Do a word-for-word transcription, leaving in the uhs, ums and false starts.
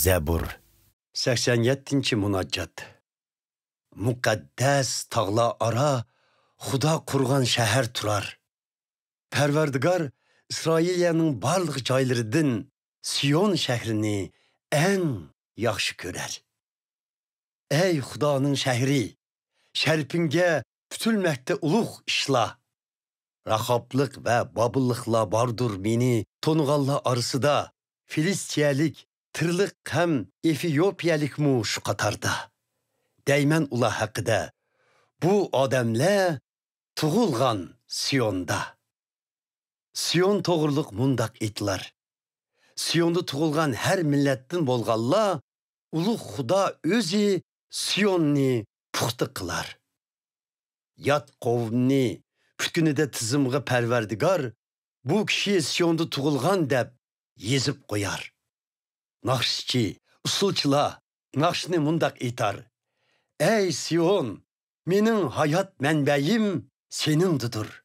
زەبۇر. سەكسەن يەتتىنچى مۇناجات. مۇقەددەس تاغلار ئارا خۇدا قۇرغان شەھەر تۇرار. پەرۋەردىگار ئىسرائىلىيەنىڭ بارلىق جايلىرىدىن سىيون شەھىرىنى ئەڭ ياخشى كۆرەر. ئەي خۇدانىڭ شەھىرى، شەرىپىڭگە پۈتۈلمەكتە ئۇلۇغ ئىشلار. راخابلىق ۋە بابىللىقلار باردۇر مېنى تونۇغانلار ئارىسىدا، فىلىستىيەلىك تىرلىق ھەم ئېفىيوپىيەلىكمۇ شۇ قاتاردا. دەيمەن ئۇلار ھەققىدە، بۇ ئادەملەر تۇغۇلغان سىيوندا. سىيون توغرۇلۇق مۇنداق ئېيتىلار: سىيوندا تۇغۇلغان ھەر مىللەتتىن بولغانلار، ئۇلۇغ خۇدا ئۆزى سىيوننى پۇختا قىلار. يات قوۋمنى پۈتكىنىدە تىزىمغا پەرۋەردىگار، بۇ كىشى سىيوندا تۇغۇلغان دەپ يېزىپ قويار. ناخشىچى، ئۇسسۇلچىلار ناخشىنى مۇنداق ئېيتار: ئەي سىيون، مېنىڭ ھايات مەنبەيىم سېنىڭدىدۇر.